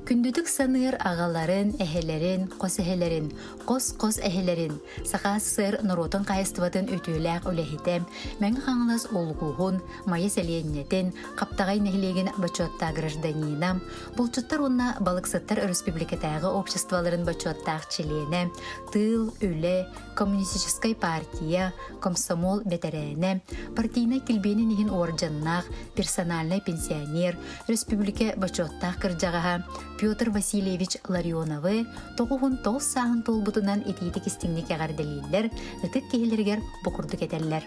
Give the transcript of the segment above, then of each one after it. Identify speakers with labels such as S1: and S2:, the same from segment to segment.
S1: Күндүтүк саныыр аҕаларын, эһэлэрин, хос эһэлэрин, хос-хос эһэлэрин, Саха СССР норуотун хаһаайыстыбатын үтүөлээх үлэһитэ, Мэҥэ Хаҥалас улууһун, Майа сэлиэнньэтин, Хаптаҕай нэһилиэгин бочуоттаах гражданина, булчуттар уонна балыксыттар өрөспүүбүлүкэтээҕи обществоларын бочуоттаах чилиэнэ, тыыл, үлэ, коммунистическай партия, комсомол бэтэрээнэ, партийнай килбиэнин иһин уордьаннаах персональнай пенсионер, республика бочуоттаах кырдьаҕаһа Петр Васильевич Ларионовы 99 сааһын туолбутунан итиитик истиҥник эҕэрдэлииллэр, ытык киһилэригэр бу курдук этэллэр.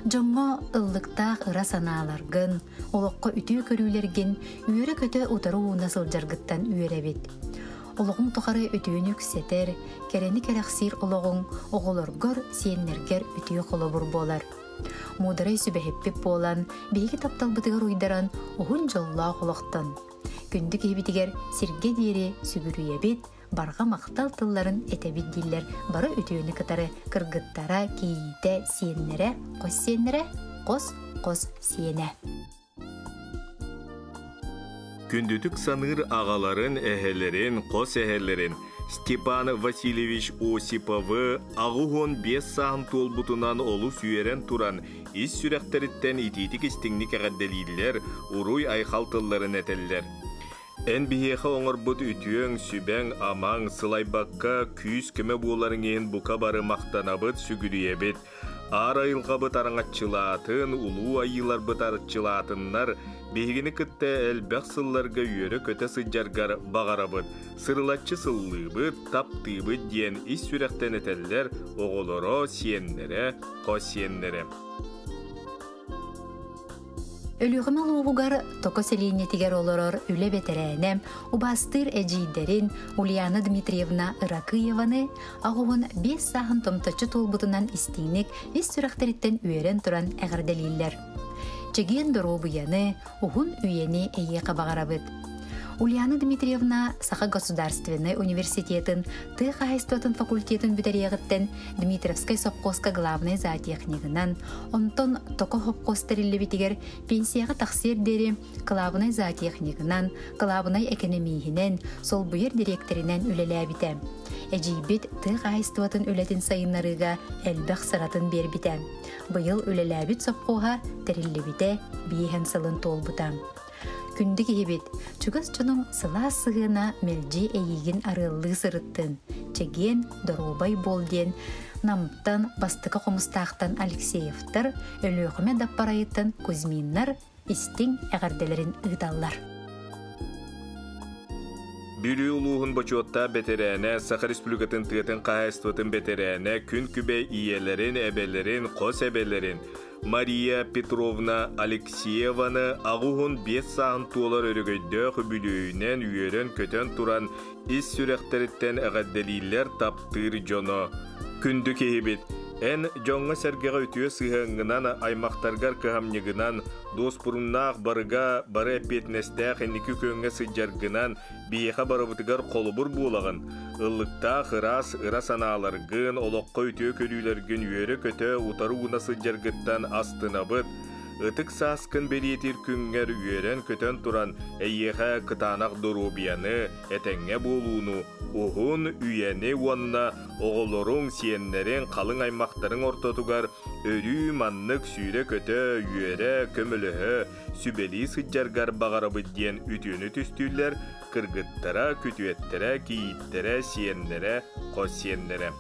S1: Дьоҥҥо ыллыктаах ыра санааларгын, олоххо үтүө көрүүлэргин үөрэ-көтө утары ууна сылдьаргыттан үөрэбит. Олоҕуҥ тухары үтүөнү үксэтэр, кэрэни кэрэхсиир олоҕуҥ оҕолоргор, сиэннэргэр үтүө холобур буолар. Муударай сүбэһиппит буолан, биһиги тапталбытыгар уйдаран уһун дьоллоох олохтон. Күндү киһибитигэр сиргэ диэри сүгүрүйэбит, барҕа махтал тылларын этэбит дииллэр бары үтүөнү кытары кыргыттара, кийиитэ, сиэннэрэ, хос сиэннэрэ, хос-хос сиэнэ.
S2: Күндүтүк саныыр аҕаларын, эһэлэрин, хос эһэлэрин Степан Васильевич Осиповы 85 сааһын туолбутунан олус үөрэн туран, ис сүрэхтэриттэн итиитик-истиҥник эҕэрдэлииллэр, уруй-айхал тылларын этэллэр. Эн биһиэхэ оҥорбут үтүөҥ, сүбэҥ-амаҥ, сылайбакка күүс-көмө буоларыҥ иһин бука бары махтанабыт, сүгүрүйэбит. Аар айылҕабыт араҥаччылаатын, улуу айыыларбыт арчылаатыннар, биһигини кытта элбэх сылларга үөрэ-көтө сылдьаргар баҕарабыт, сырылаччы сыллыыбыт, таптыыбыт диэн ис сүрэхтэн этэллэр оҕолоро, сиэннэрэ, хос сиэннэрэ.
S1: Өлүөхүмэ улууһугар Токо сэлиэнньэтигэр олорор үлэ бэтэрээнэ, убаастыыр эдьиийдэрин Ульяна Дмитриевна Ыракыеваны 85 сааһын томточчу туолбутунан истиҥник ис сүрэхтэриттэн үөрэн туран эҕэрдэлииллэр. Чэгиэн доруобуйаны, уһун үйэни эйиэхэ баҕарабыт. Ульяна Дмитриевна Саха государственнай университетын тыа хаһаайыстыбатын факультетын бүтэриэҕиттэн Дмитровскай сопхуоска главнай зоотехнигынан, онтон Токо сопхуос тэриллибитигэр пенсияҕа тахсыар диэри кылаабынай зоотехнигынан, кылаабынай экэнэмииһинэн, солбуйар дириэктэринэн үлэлээбитэ. Эдьиийбит тыа хаһаайыстыбатын үлэтин сайыннарыыга элбэх сыратын биэрбитэ. Быйыл үлэлээбит сопхуоһа тэриллибитэ биэһэн сылын туолбута. Күндү киһибит, чугас дьонуҥ сылаас сыһыана мэлдьи эйиигин арыаллыы сырыттын, чэгиэн, доруобай буол диэн Намтан, Бастакы Хомустаахтан Алексеевтар, Өлүөхүмэ Даппарайыттан Кузьминнар истиҥ эҕэрдэлэрин ыыталлар.
S2: Бүлүү улууһун бочуоттаах бэтэрээнэ, Саха Республикатын тыатын хаһаайыстыбатын бэтэрээнэ, күн күбэй ийэлэрин, эбэлэрин, хос эбэлэрин, Мария Петровна Алексееваны 85 сааһын туолар өрөгөйдөөх үбүлүөйүнэн үөрэн-көтөн туран ис сүрэхтэриттэн эҕэрдэлииллэр таптыыр дьоно. Күндү киһибит, эн дьоҥҥо-сэргэҕэ үтүө сыһыаҥҥынан, аймахтаргар кыһамньыгынан, дуоспуруннаах барыга бары эппиэтинэстээх инники күөҥҥэ сылдьаргынан биһиэхэ барыбытыгар холобур буолаҕын. Ыллыктаах ыраас ыра санааларгын, олоххо үтүө көрүүлэргин үөрэ-көтө утары ууна сылдьаргыттан астынабыт. Ытык сааскын бэлиэтиир күҥҥэр үөрэн-көтөн туран, эйиэхэ кытаанах доруобуйаны, этэҥҥэ буолууну, уһун үйэни уонна оҕолоруҥ, сиэннэриҥ, халыҥ аймахтарыҥ ортотугар өрүү маннык сүүрэ-көтө, үөрэ, көмөлөһө, сүбэлии сылдьаргар баҕарабыт диэн үтүөнү түстүүллэр кыргыттара, күтүөттэрэ, кийииттэрэ, сиэннэрэ, хос сиэннэрэ.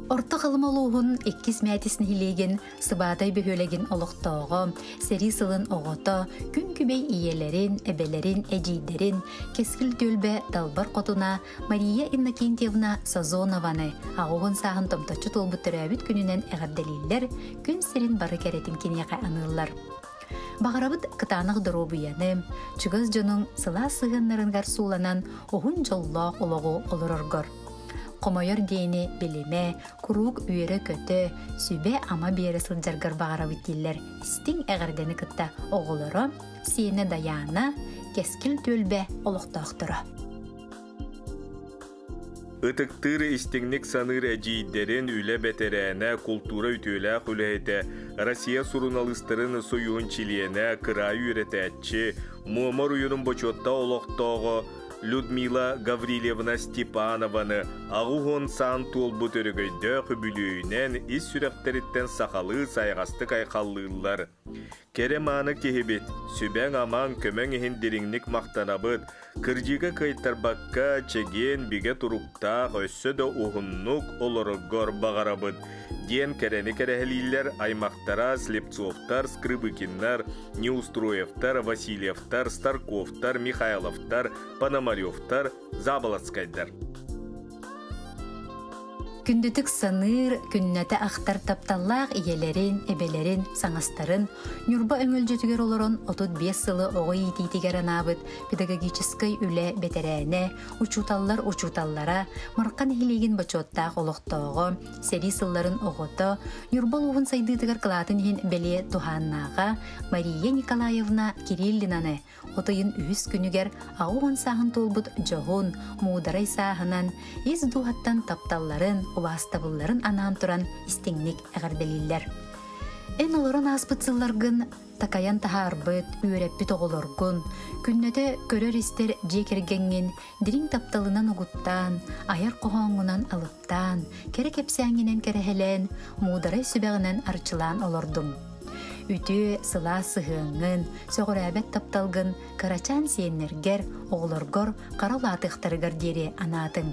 S1: Орто Халыма улууһун иккис мээтис нэһилиэгин Сыбаатай бөһүөлэгин олохтооҕо, сэрии сылын оҕото, күн күбэй ийэлэрин, эбэлэрин, эдьиийдэрин, Кэскил түөлбэ далбар хотуна Мария Иннокентьевна Сазонованы аҕыһын сааһын томточчу туолбут төрөөбүт күнүнэн эҕэрдэлииллэр, күн сирин бары кэрэтин киниэхэ аныыллар. Баҕарабыт кытаанах доруобуйаны, чугас дьонуҥ сылаас сыһыаннарыгар сууланан уһун дьоллоох олоҕу олороргор. Хомойор диэни билимэ, куруук үөрэ-көтө, сүбэ-ама биэрэ сылдьаргар баҕарабыт дииллэр истиҥ эҕэрдэни кытта оҕолоро, сиэнэ Дайаана, Кэскил түөлбэ олохтоохторо.
S2: Ытыктыыр истиҥник саныыр эдьиийдэрин үлэ бэтэрээнэ, култуура үтүөлээх үлэһитэ, Россия суруналыыстарын сойууһун чилиэнэ, кыраайы үөрэтээччи, Муома оройуонун бочуотта олохтооҕо Людмила Гаврильевна Степанованы аҕыс уон саан туолбут өрөгөйдөөх үбүлүөйүнэн ис сүрэхтэриттэн сахалыы сайаҕастык айхаллыыллар. Кэрэ-мааны киһибит, сүбэҥ-амаҥ, көмөҥ иһин дириҥник махтанабыт. Кырдьыга кыайтарбакка, чэгиэн, бигэ туруктаах, өссө да уһуннук олороргор баҕарабыт, диэн кэрэни кэрэһэлииллэр аймахтара Слепцовтар, Скрыбыкиннар, Неустроевтар, Васильевтар, Старковтар, Михайловтар, Пономаревтар, Заболоцкайдар.
S1: Күндүтүк саныыр, күннэтэ ахтар тапталлаах ийэлэрин, эбэлэрин, саҥастарын Ньурба Өҥөлдьөтүгэр олорон 35 сылы оҕо иитиитигэр анаабыт педагогическай үлэ бэтэрээнэ, учууталлар учууталлара, Марха нэһилиэгин бочуоттаах олохтооҕо, сэрии сылларын оҕото, Ньурба улууһун сайдыытыгар кылаатын иһин бэлиэ туһааннааҕа Мария Николаевна Кириллинаны от ыйын үһүс күнүгэр 80 сааһын туолбут дьоһун, муударай сааһынан ис дууһаттан тапталларын, убаастабылларын анаан туран истиҥник эҕэрдэлииллэр. Эн олорон ааспыт сылларгын такайан таһаарбыт, үөрэппит оҕолоргун, күннэтэ көрөр-истэр дьиэ кэргэҥҥин дириҥ тапталынан угуттаан, айар хоһооҥҥунан алыптаан, кэрэ кэпсээҥҥинэн кэрэһэлээн, муударай сүбэҕинэн арчылаан олордуҥ. Үтүө, сылаас сыһыаҥҥын, сөҕүрээбэт тапталгын кырачаан сиэннэргэр, оҕолоргор хара улаатыахтарыгар диэри анаатыҥ.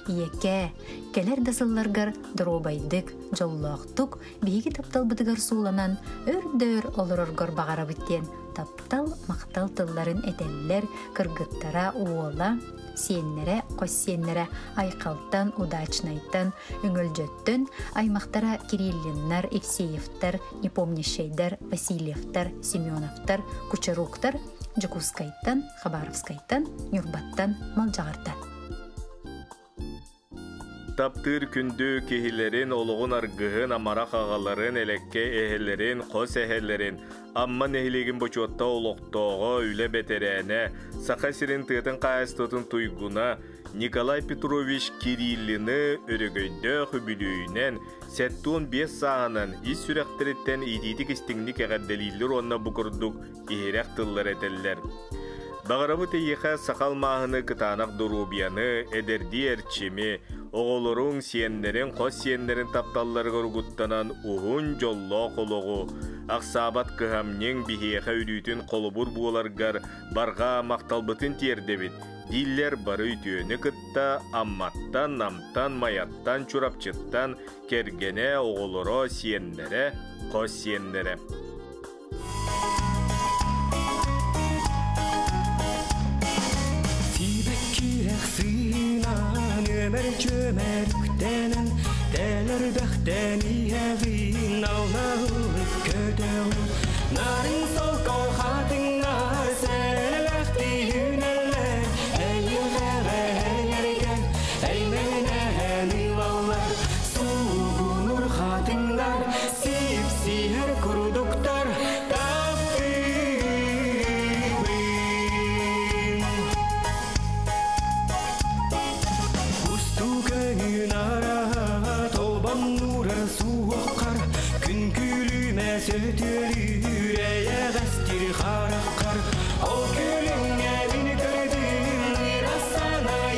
S1: Ийэкээ, кэлэр да сылларгар доруобайдык, дьоллоохтук биһиги тапталбытыгар сууланан өр да өр олороргор баҕарабыт диэн таптал, махтал тылларын этэллэр кыргыттара, уола, сиэннэрэ, хос сиэннэрэ Айхалтан, Удачнайтан, Өҥөлдьөттөн, аймахтара Кириллиннар, Евсеевтар, Непомнящайдар, Васильевтар, Семеновтар, Кучеруктар, Дьокуускайтан, Хабаровскайтан, Ньурбаттан, Малдьаҕартан.
S2: Таптыыр күндү киһилэрин, олоҕун аргыһын, амарах аҕаларын, элэккэ эһэлэрин, хос эһэлэрин, Амма нэһилиэгин бочуотта олохтооҕо, үлэ бэтэрээнэ, Саха сирин тыатын хаһаайыстыбатын туйгуна Николай Петрович Кириллины өрөгөйдөөх үбүлүөйүнэн 75 сааһынан ис сүрэхтэриттэн итиитик истиҥник эҕэрдэлииллэр уонна бу курдук иһирэх тыллар этэллэр. Баҕарабыт эйиэхэ саха алмааһыны кытаанах доруобуйаны, эдэрдии эрчими, оҕолоруҥ, сиэннэриҥ, хос сиэннэрин тапталларыгар угуттанан уһун дьоллоох олоҕу, ахсаабат кыһамньыҥ биһиэхэ өрүүтүн холобур буоларгар барҕа махталбытын тиэрдэбит, дииллэр бары үтүөнү кытта Амматтан, Намтан, Майаттан, Чурапчыттан кэргэнэ, оҕолоро, сиэннэрэ, хос сиэннэрэ.
S3: Сибэккирэх сыынан өмөр чөмөр үктэнэн тэлэр бэхтэн иһэҕин аллаһылык көтөҕүн нарын солко хатыҥнар сэлэхти үүнэллэр эйиэхэҕэ эйэргэн эймэнэһэн ылаллар суугунур хатыҥнар сипсиһэр курдуктар таптыыбын Устуу көҥүн араһа толбоннуурар суоххар күн күлүмэ сөтүөлүүр эйэҕэстир хараххар ол күлүҥҥэ мин көрдүм ыра санаа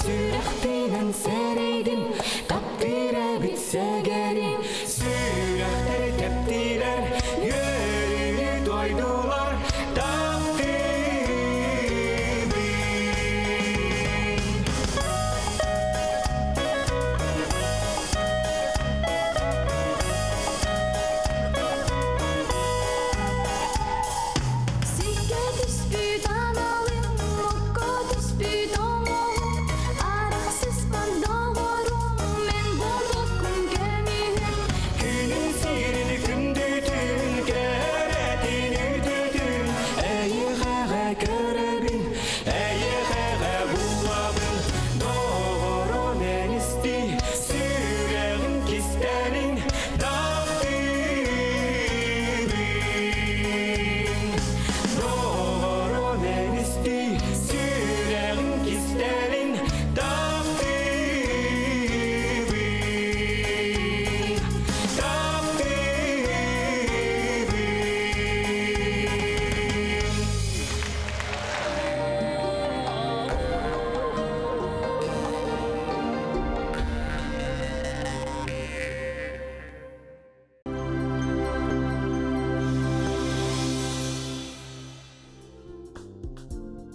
S3: сүрэхпинэн сэрэйдим таптыыр эбит сэгэрим сүрэхтэр тэптилэр үөрүүнү тойдулар таптыыбын.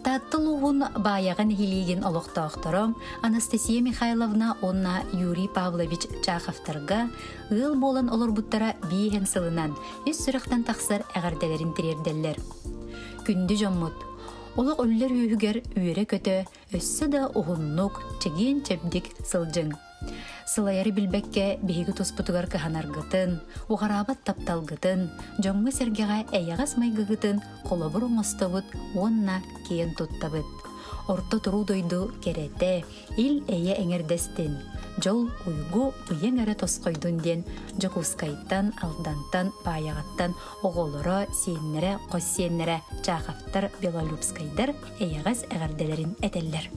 S1: Таатта улууһун Баайаҕа нэһилиэгин олохтоохторо Анастасия Михайловна уонна Юрий Павлович Чаховтарга ыал буолан олорбуттара биэһэн сылынан ис сүрэхтэн тахсар эҕэрдэлэрин тириэрдэллэр. Күндү дьоммут, олох үллэр үөһүгэр үөрэ-көтө, өссө да уһуннук, чэгиэн-чэбдик сылдьыҥ. Сылайары билбэккэ биһиги туспутугар кыһанаргытын, уҕараабат тапталгытын, дьоҥҥо-сэргэҕэ эйэҕэс майгыгытын холобур оҥостобут уонна киэн туттабыт. Орто туруу дойду кэрэтэ, ил-эйэ эҥэрдэстин, дьол-уйгу ыйаҥ эрэ тосхойдун диэн Дьокуускайтан, Алдантан, Баайаҕаттан оҕолоро, сиэннэрэ, хос сиэннэрэ Чаховтар, Белолюбскайдар эйэҕэс эҕэрдэлэрин этэллэр.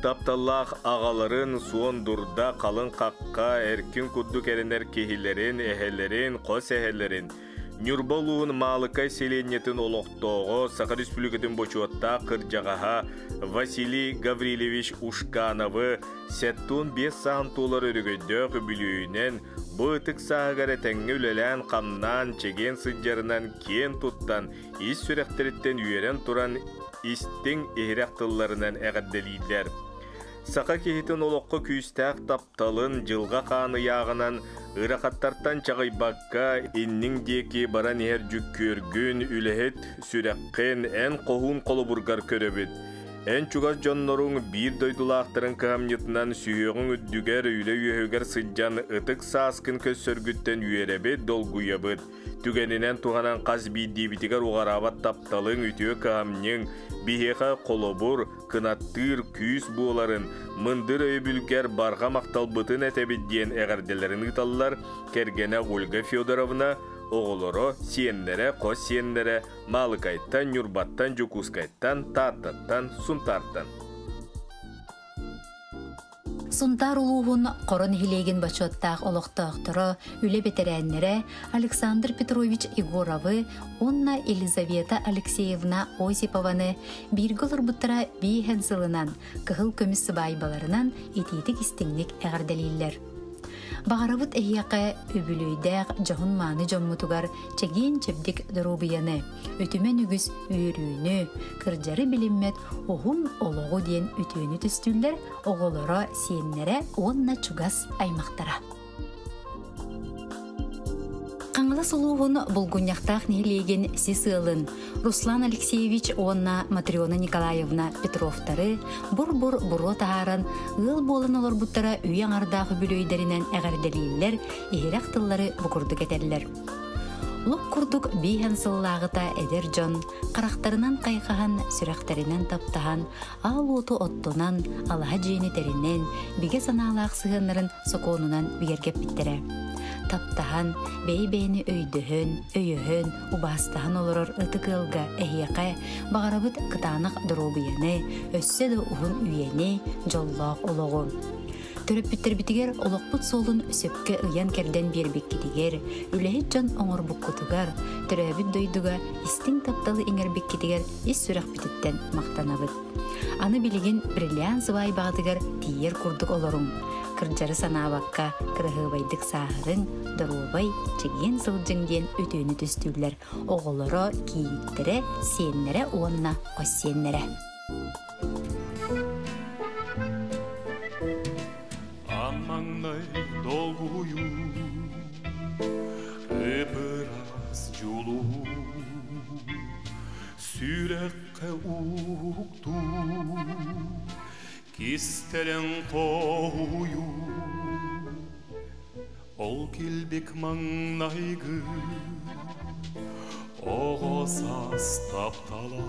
S2: Тапталлаах аҕаларын суон дурда, халыҥ хахха, эркин курдук эрэнэр киһилэрин, эһэлэрин, хос эһэлэрин, Ньурба улууһун Маалыкай сэлиэнньэтин олохтооҕо, Саха Республикатын бочуоттаах кырдьаҕаһа Василий Гаврильевич Ушкановы 75 сааһын туолар өрөгөйдөөх үбүлүөйүнэн бу ытык сааһыгар этэҥҥэ үлэлээн-хамнаан, чэгиэн сылдьарынан киэн туттан, ис сүрэхтэриттэн үөрэн туран истиҥ, иһирэх тылларынан эҕэрдэлииллэр. Саха киһитин олоххо күүстээх тапталын, дьылҕа хаан ыйааҕынан ыарахаттартан чаҕыйбакка, инниҥ диэки баран иһэр дьүккүөргүн, үлэһит сүрэххин эн хоһуун холобургар көрөбүт. Эн чугас дьонноруҥ биир дойдулаахтарын кыһамньытынан сүһүөҕүҥ үрдүгэр, үлэ үөһүгэр сылдьан ытык сааскын көрсөргүттэн үөрэбит, долгуйабыт. Түгэнинэн туһанан хас биирдиибитигэр уҕараабат тапталыҥ, үтүө кыһамньыҥ, биһиэхэ холобур, кынаттыыр күүс буоларын, мындыр өйөбүлгэр барҕа махталбытын этэбит диэн эҕэрдэлэрин ыыталлар кэргэнэ Ольга Федоровна, оҕолоро, сиэннэрэ, хос сиэннэрэ Маалыкайтан, Ньурбаттан, Дьокуускайтан, Тааттаттан, Сунтаартан.
S1: Сунтаар улууһун Хоро нэһилиэгин бочуоттаах олохтоохторо, үлэ бэтэрээннэрэ Александр Петрович Егоровы уонна Елизавета Алексеевна Осипованы бииргэ олорбуттара биэһэн сылынан кыһыл көмүс сыбаайбаларынан итиитик-истиҥник эҕэрдэлииллэр. Баҕарабыт эһиэхэ үбүлүөйдээх дьоһун-мааны дьоммутугар чэгиэн-чэбдик доруобуйаны, үтүмэн үгүс үөрүүнү, кырдьары билиммэт уһун олоҕу диэн үтүөнү түстүүллэр оҕолоро, сиэннэрэ уонна чугас аймахтара. Хаҥалас улууһун Булгунньахтаах нэһилиэгин сис ыалын Руслан Алексеевич уонна Матрена Николаевна Петровтары бур-бур буруо таһааран ыал буолан олорбуттара үйэ аҥардаах үбүлүөйдэринэн эҕэрдэлииллэр, иһирэх тыллары бу курдук этэллэр. Лоп курдук бииһэн сыллааҕыта эдэр дьон харахтарынан хайҕаһан, сүрэхтэринэн таптаһан, аал уоту оттунан, алаһа дьиэни тэринэн, бигэ санаалаах сыһыаннарын сокуонунан бигэргэппиттэрэ. Таптаһан, бэйэ-бэйэни өйдөһөн, өйөһөн, убаастаһан олорор ытык ыалга эһиэхэ баҕарабыт кытаанах доруобуйаны, өссө да уһун үйэни, дьоллоох олоҕу. Төрөппүттэрбитигэр олохпут суолун сөпкө ыйан-кэрдэн биэрбиккитигэр, үлэһит дьон оҥорбуккутугар, төрөөбүт дойдуга истиҥ тапталы иҥэрбиккитигэр ис сүрэхпититтэн махтанабыт. Аны билигин бриллиант сыбаайбаҕытыгар тиийэр курдук олоруҥ. Кырдьары санаабакка, кыраһыабайдык сааһырыҥ, доруобай, чэгиэн сылдьыҥ диэн үтүөнү түстүүллэр оҕолоро, кийииттэрэ, сиэннэрэ уонна хос сиэннэрэ.
S3: Аммаңнай долгуйуу, ып-ыраас дьулуу, сүрэххэ уһуктуу, кистэлэҥ хоһуйуу. Ол килбик маҥнайгы оҕо саас таптала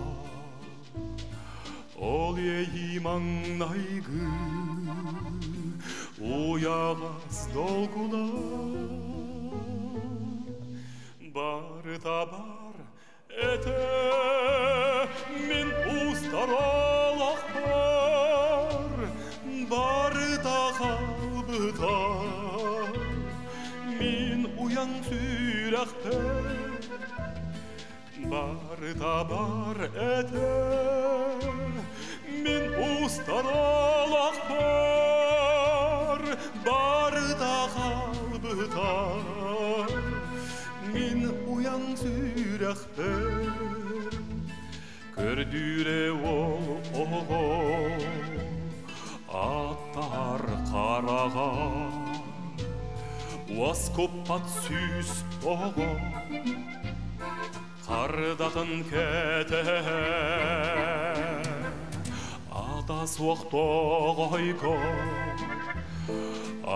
S3: Ол иэйии маҥнайгы уйаҕас долгуна барыта бар этэ мин устар олохпор барыта хаалбыта мин уйан сүрэхпэр Барыта бар этэ мин устар олохпор барыта хаалбыта мин уйан сүрэхпэр. Көрдүүрэ ол оҕо аттар хараҕа Уоскуппат сүүс тоҕо Хардатын кэтэһэ Ата суох тоҕойго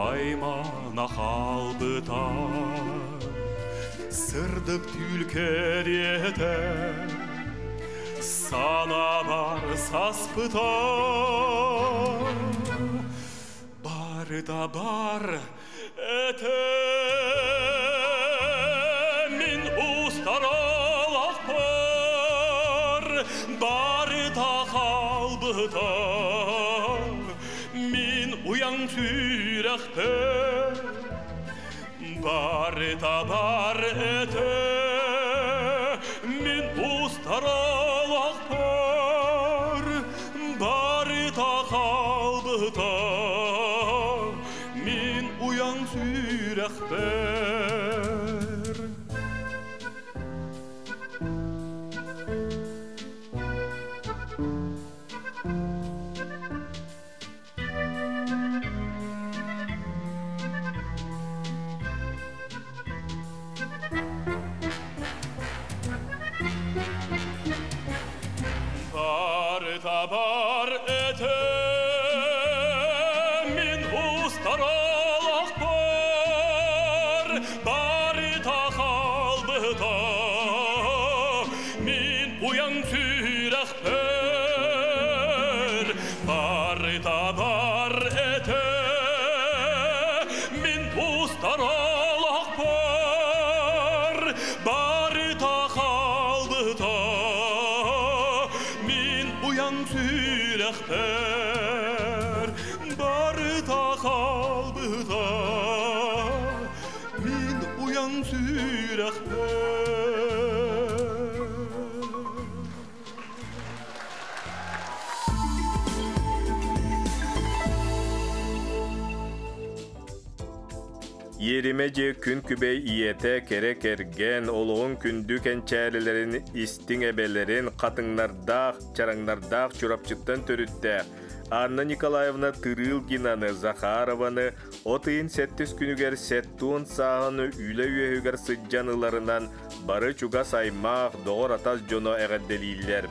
S3: Аймана хаалбыта Сырдык түүл кэриэтэ Санаабар саспыта Барыта бар этэ Мин устаралахпар Барыта хаалбыта Мин уйаҥ сүрэхпэр Барыта бар этэ Мин устаралахпар Барыта хаалбыта Мин уйаҥ сүрэхпэр Барыта бар этэ мин устаралахпар барыта хаалбыта мин уйаҥ сүрэхпэр барыта бар этэ мин устаралахпар барыта хаалбыта мин уйаҥ сүрэхпэр барыта хаалбыта мин уйаҥ сүрэхпэр.
S2: Иэримэ дьиэ күн күбэй ийэтэ кэрэ кэргэн, олоҕун күндү кэнчээрилэрин истиҥ эбэлэрин, хатыҥнардаах, чараҥнардаах Чурапчыттан төрүттээх Анна Николаевна Тырылгинаны, Захарованы от ыйын сэттис күнүгэр сэттуон сааһын үлэ үөһүгэр сылдьан ыларынан бары чугас аймаах, доҕор-атас дьоно эҕэрдэлииллэр.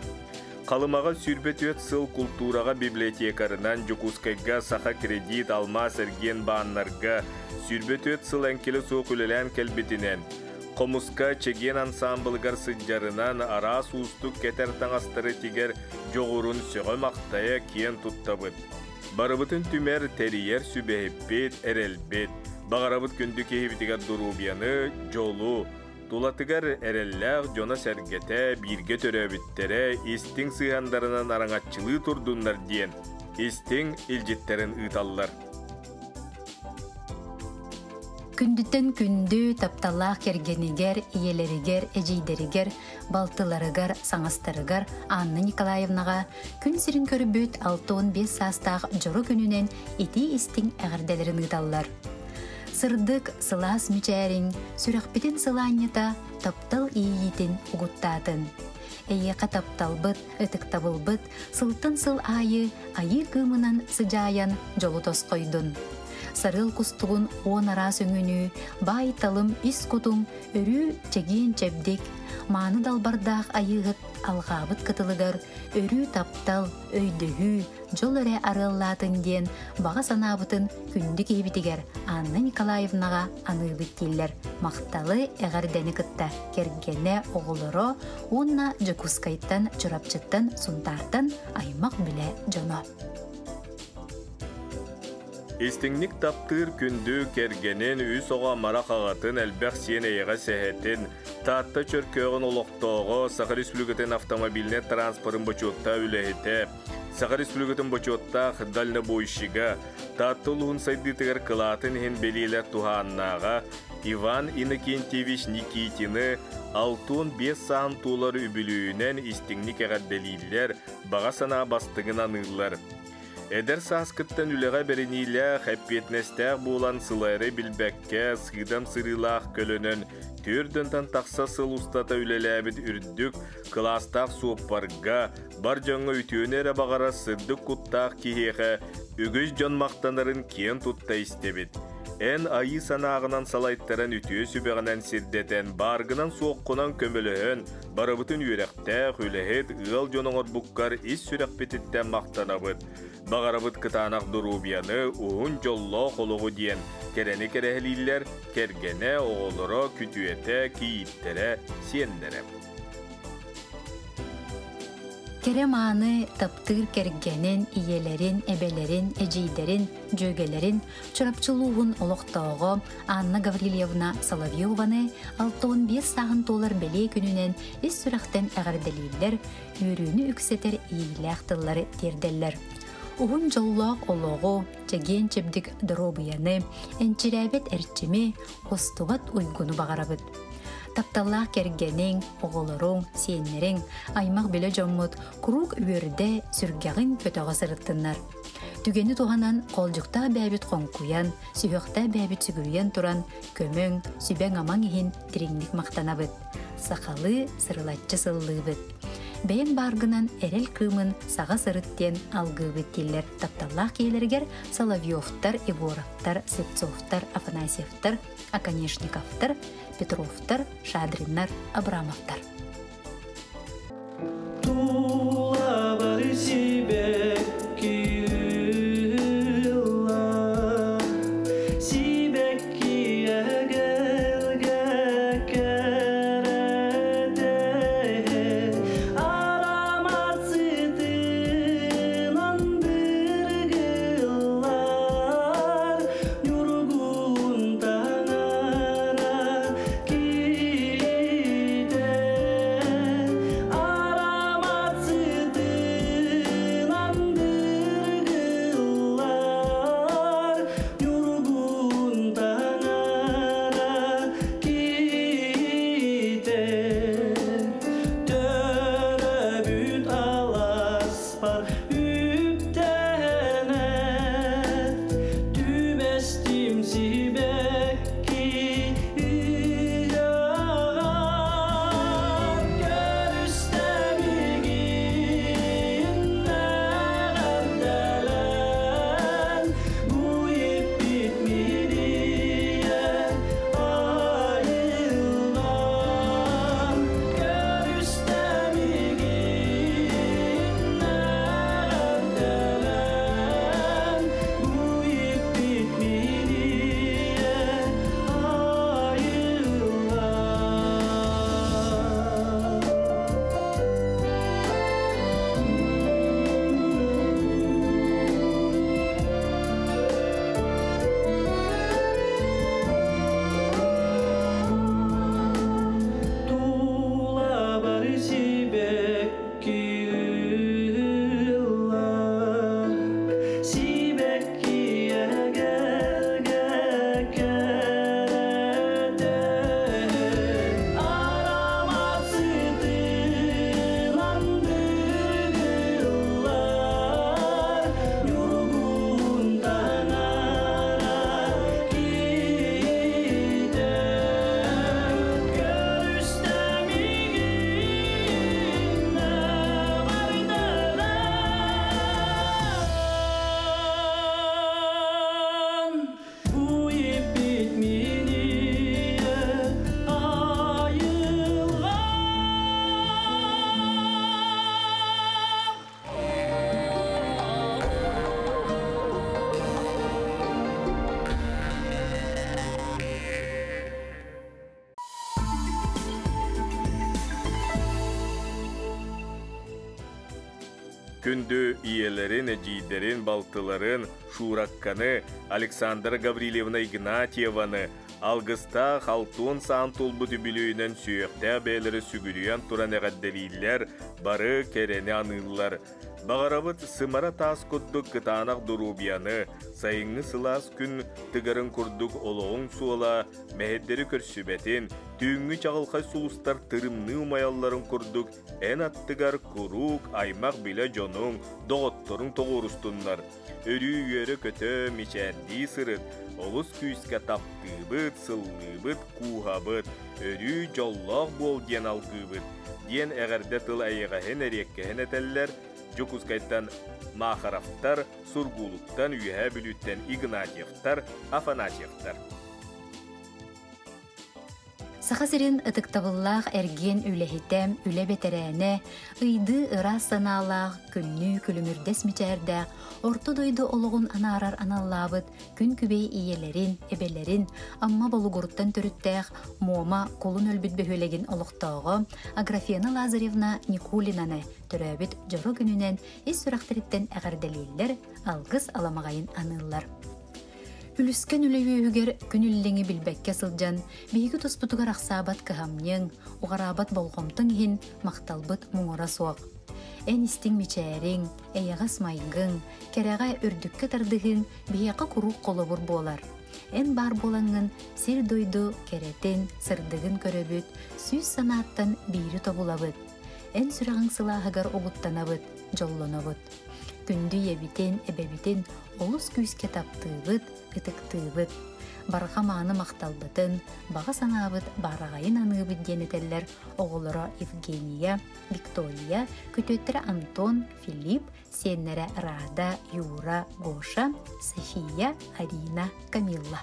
S2: Халымаҕа 24 сыл култуураҕа библиотекарынан Дьокуускайга Саха кредит, Алмаас эргиэн бааннарга 24 сыл эҥкилэ суох үлэлээн кэлбитинэн, хомуска Чэгиэн ансаамбылыгар сылдьарынан араас уустук кэтэр таҥастары тигэр дьоҕурун сөҕө-махтайа киэн туттабыт. Барыбытын түмэр, тэрийэр сүбэһиппит, эрэлбит. Баҕарабыт күндү киһибитигэр доруобуйаны, дьолу, тулатыгар эрэллээх дьоно-сэргэтэ, бииргэ төрөөбүттэрэ истиҥ сыһыаннарынан араҥаччылыы турдуннар диэн истиҥ илдьиттэрин ыыталлар.
S1: Күндүттэн күндү, тапталлаах кэргэнигэр, ийэлэригэр, эдьиийдэригэр, балтыларыгар, саҥастарыгар Анна Николаевнаҕа күн сирин көрбүт 65 саастаах дьоро күнүнэн итии-истиҥ эҕэрдэлэрин ыыталлар. Сырдык, сылаас мичээриҥ, сүрэхпитин сылаанньыта таптал иэйиитин угуттаатын. Эйиэхэ тапталбыт, ытыктабылбыт сылтан сыл аайы айыы кыымынан сыдьаайан дьолу тосхойдун. Сарыал кустугун уон араас өҥүнүү, баай-талым ис кутуҥ өрүү чэгиэн-чэбдик, мааны далбардаах айыыһыт алҕаабыт кытылыгар өрүү таптал, өйдөһүү, дьол эрэ арыаллаатын диэн баҕа санаабытын күндү киһибитигэр Анна Николаевнаҕа аныыбыт дииллэр махталы эҕэрдэни кытта кэргэнэ, оҕолоро уонна Дьокуускайтан, Чурапчыттан, Сунтаартан аймах-билэ дьоно.
S2: Истиҥник таптыыр күндү кэргэнин, үс оҕо амарах аҕатын, элбэх сиэн эйэҕэс эһэтин, Таатта Чөркөөҕүн олохтооҕо, Саха Республикатын автомобильнай транспорын бочуоттаах үлэһитэ, Саха Республикатын бочуоттаах дальнобойщига, Таатта улууһун сайдыытыгар кылаатын иһин бэлиэлэр туһааннааҕа Иван Иннокентьевич Никитины 65 саан туолар үбүлүөйүнэн истиҥник эҕэрдэлииллэр, баҕа санаа бастыҥын аныыллар. Эдэр сааскыттан үлэҕэ бэриниилээх, эппиэтинэстээх буолан сылайары билбэккэ, сыыдам сырыылаах көлөнөн 4 тахса сыл устата үлэлээбит үрдүк кылаастаах суоппарга, бар дьоҥҥо үтүөнү эрэ баҕарар сырдык куттаах киһиэхэ үгүс дьон махтанарын киэн тутта истэбит. Эн айыы санааҕынан салайтаран үтүө сүбэҕинэн сирдэтэн, бааргынан-суоххунан көмөлөһөн, барыбытын үөрэхтээх, үлэһит, ыал дьон оҥорбуккар ис сүрэхпититтэн махтанабыт. Баҕарабыт кытаанах доруобуйаны, уһун дьоллоох олоҕу диэн кэрэни кэрэһэлииллэр кэргэнэ, оҕолоро, күтүөтэ, кийииттэрэ, сиэннэрэ.
S1: Кэрэ мааны таптыыр кэргэнин, ийэлэрин, эбэлэрин, эдьиийдэрин, дьүөгэлэрин Чурапчы улууһун олохтооҕо Анна Гаврильевна Соловьеваны 65 сааһын туолар бэлиэ күнүнэн ис сүрэхтэн эҕэрдэлииллэр, үөрүүнү үксэтэр иэйиилээх тыллары тиэрдэллэр. Уһун дьоллоох олоҕу, чэгиэн-чэбдик доруобуйаны, энчирээбэт эрчими, устубат уйгуну баҕарабыт. Тапталлаах кэргэниҥ, оҕолоруҥ, сиэннэриҥ, аймах-билэ дьоммут куруук үөрдэ, сүргэҕин көтөҕө сырыттыннар. Түгэни туһанан холдьуктаах бэйэбит хоҥкуйан, сүһүөхтээх бэйэбит сүгүрүйэн туран көмөҥ, сүбэҥ-амаҥ иһин дириҥник махтанабыт. Сахалыы сырылаччы сыллыыбыт. Бэйэҥ бааргынан эрэл кыымын саҕа сырыт диэн алгыыбыт дииллэр тапталлаах киһилэригэр Соловьевтар, Егоровтар, Слепцовтар, Афанасьевтар, Оконешниковтар, Петровтар, Шадриннар, Абрамовтар.
S4: Тулабар сибэкки ылла, сибэкки эгэлгэ кэрэтэ, аромат сытынан дыргыллар, ньургун таҥара киитэ, аромат сытынан дыргыллар, ньургун таҥара киитэ. Төрөбүт аласпар үктэнэн, түбэстим сибэкки ыһыаҕар, көрүстэ миигин эҕэрдэлээн, бу иппит мириэ айыллан, көрүстэ миигин эҕэрдэлээн, бу иппит мириэ айыллан. Тулабар сибэкки ыллар, сибэкки эгэлгэ кэрэтэ, аромат сытынан дыргыллар, ньургун таҥара киитэ, көрүстэ миигин эҕэрдэлээн, бу иппит мириэ айылҕа.
S2: Күндү ийэлэрин, эдьиийдэрин, балтыларын, Шуракканы, Александра Гаврильевна Игнатьеваны, алгыстаах алтуон саан тулбут үбүлүөйүнэн сүһүөхтээх бэйэлэрэ сүгүрүйэн туран эҕэрдэлииллэр, бары кэрэни аныыллар. Баҕарабыт сымара таас курдук кытаанах доруобуйаны, сайыҥҥы сылаас күн тыгарын курдук олоҕуҥ суола мэһэйдэри көрсүбэтин, түүҥҥү чаҕылхай сулустар тырымныы умайалларын курдук эн аттыгар куруук аймах-билэ дьонуҥ, доҕотторуҥ тоҕуорустуннар. Өрүү үөрэ-көтө, мичээрдии сырыт, олус күүскэ таптыыбыт, сыллыыбыт, кууһабыт, өрүү дьоллоох буол диэн алгыыбыт, диэн эҕэрдэ тыл эйэҕэһин эриэккэһин этэллэр Дьокуускайтан Махаровтар, Сургуулуктан, Үөһээ Бүлүүттэн Игнатьевтар, Афанасьевтар.
S1: Саха сирин ытыктабыллаах эргиэн үлэһитэ, үлэ бэтэрээнэ, ыйдыы ыраас санаалаах, күннүү күлүмүрдэс мичээрдээх, орто дойду олоҕун анаарар аналлаабыт күн күбэй ийэлэрин, эбэлэрин Амма Болугуруттан төрүттээх Муома Кулун өлбүт бөһүөлэгин олохтооҕо Аграфена Лазаревна Никулинаны төрөөбүт дьоро күнүнэн ис сүрэхтэриттэн эҕэрдэлииллэр, алгыс аламаҕайын аныыллар. Үлүскэн үлэ үөһүгэр күн үллэҥи билбэккэ сылдьан, биһиги туспутугар ахсаабат кыһамньыҥ, уҕараабат болҕомтоҥ иһин махталбыт муҥура суох. Эн истиҥ мичээриҥ, эйэҕэс майгыҥ, кэрэҕэ үрдүккэ тардыһыыҥ биһиэхэ куруук холобур буолар. Эн баар буолаҥҥын сир-дойду кэрэтин, сырдыгын көрөбүт, сүүс санааттан биири тобулабыт. Эн сүрэҕиҥ сылааһыгар угуттанабыт, дьоллонобут. Күндү ийэбитин, эбэбитин олус күүскэ таптыыбыт, ытыктыыбыт. Барҕа мааны махталбытын, баҕа санаабыт баараҕайын аныыбыт диэн этэллэр оҕолоро Евгения, Виктория, күтүөттэрэ Антон, Филипп, сиэннэрэ Рада, Юра, Гоша, София, Арина, Камилла.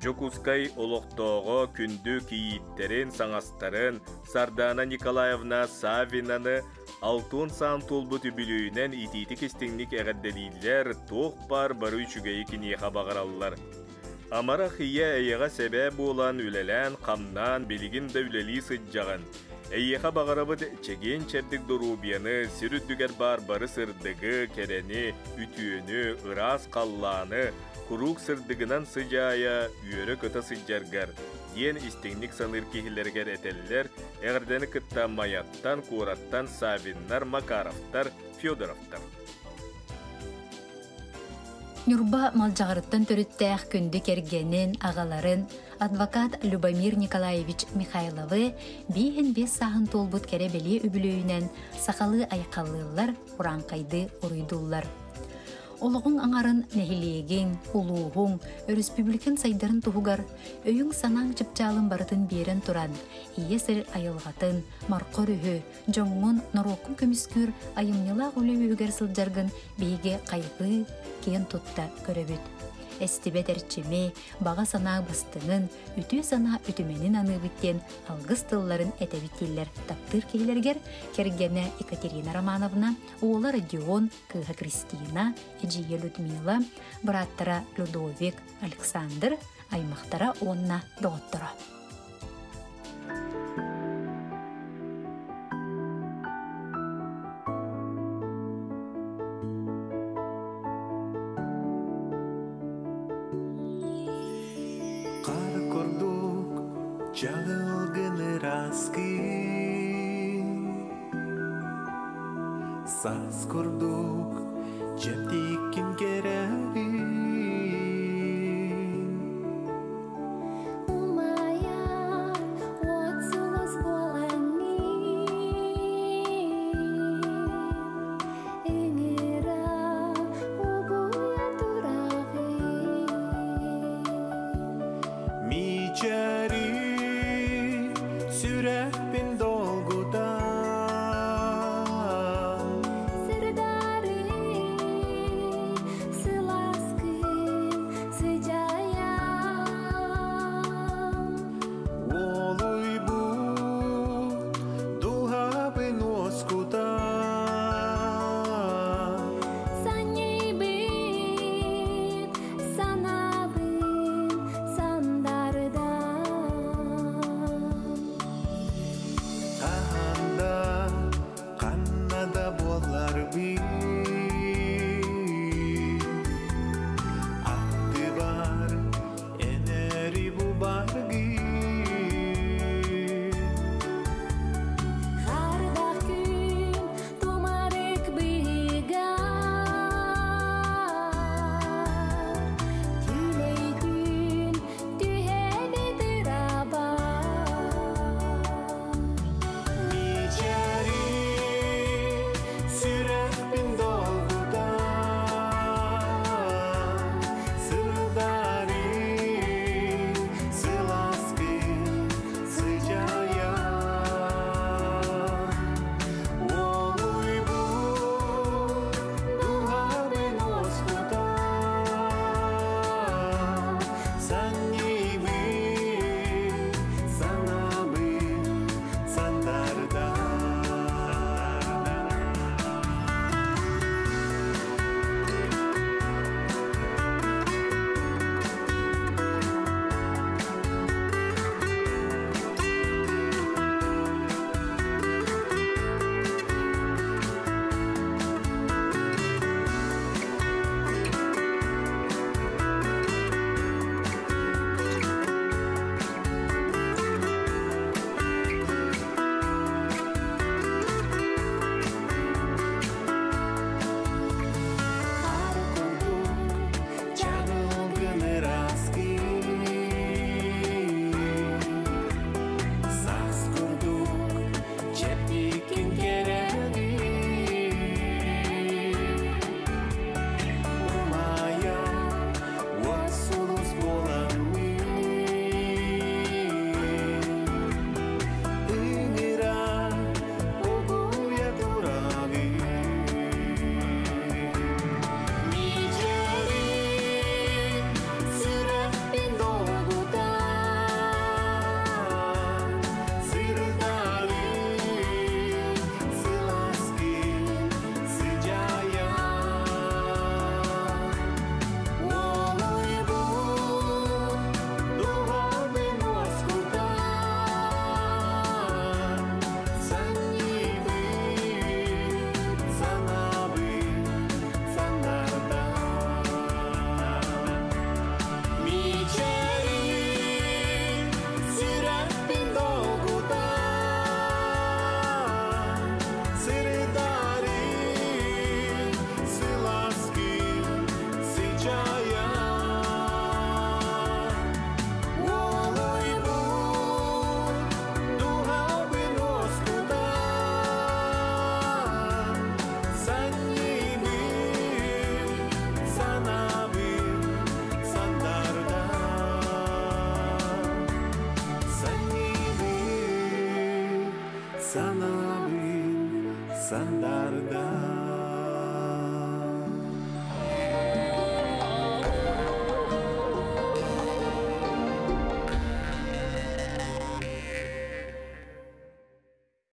S2: Дьокуускай олохтооҕо күндү кийииттэрин, саҥастарын Сардаана Николаевна Саввинаны алтын саан туолбут үбүлүөйүнэн итиитик-истиҥник эҕэрдэлииллэр, туох баар бары үчүгэйи киниэхэ баҕараллар. Амарах ийэ эйэҕэс эбээ буолан үлэлээн-хамнаан билигин да үлэлии сылдьаҕын. Эйиэхэ баҕарабыт чэгиэн-чэбдик доруобуйаны, сир үрдүгэр баар бары сырдыгы, кэрэни, үтүөнү, ыраас халлааны, куруук сырдыгынан сыдьаайа, үөрэ-көтө сылдьаргар, диэн истиҥник саныыр киһилэригэр этэллэр, эҕэрдэни кытта Майаттан, куораттан Саввиннар, Макаровтар, Федоровтар.
S1: Ньурба Малдьаҕарыттан төрүттээх күндү кэргэнин, аҕаларын, адвокат Любомир Николаевич Михайловы бииһин биэс сааһын туолбут кэрэ бэлиэ үбүлүөйүнэн сахалыы айхаллыыллар, урааҥхайдыы уруйдууллар. Олоҕуҥ аҥарын нэһилиэгиҥ, улууһуҥ, өрөспүүбүлүкэҥ сайдарын туһугар өйүҥ-санааҥ чыпчаалын барытын биэрэн туран, ийэ сир айылҕатын, марха өрүһү, дьоҥҥун, норуоккун көмүскүүр айымньылаах үлэ үөһүгэр сылдьаргын биһиги хайҕыы, киэн тутта көрөбүт. Эстибэт эрчими, баҕа санаа быстыҥын, үтүө санаа үтүмэнин аныыбыт диэн алгыс тылларын этэбит дииллэр таптыыр киһилэригэр кэргэнэ Екатерина Романовна, уола Родион, кыыһа Кристина, эдьиийэ Людмила, бырааттара Людовик, Александр, аймахтара уонна доҕотторо.
S5: Хар курдук чаҕылгын ыраскын Саас курдук чэптиккин кэрэбин
S6: Умайар уот сулус буолаҥҥын Ыҥыра угуйа тураҕын
S5: Мичэри сүрэхпин долгутан
S6: Сырдары
S5: Санаабын сандарда.